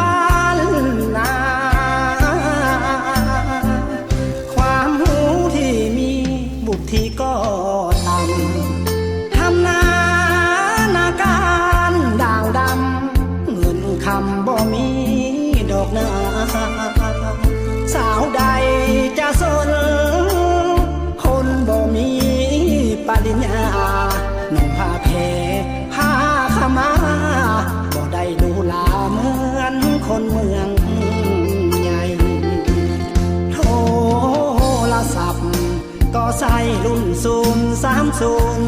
ບ້ານນາ ຄວາມຮູ້ທີ່ມີວຸດທິກໍຕ່ຳ ທຳນານາການດ່າງດຳ ເງິນຄຳບໍ່ມີດອກນາ ສາວໃດຈະສົນ ຄົນບໍ່ມີປະລິນຍາ ໜຸ່ງຜ້າແພ ຜ້າຂາວມາ ບໍ່ໄດ້ຫຼູຫຼາເໝືອນຄົນເມືອງໃຫຍ່ ໂທລະສັບກໍໃຊ້ລຸ້ນສູນສາມສູນ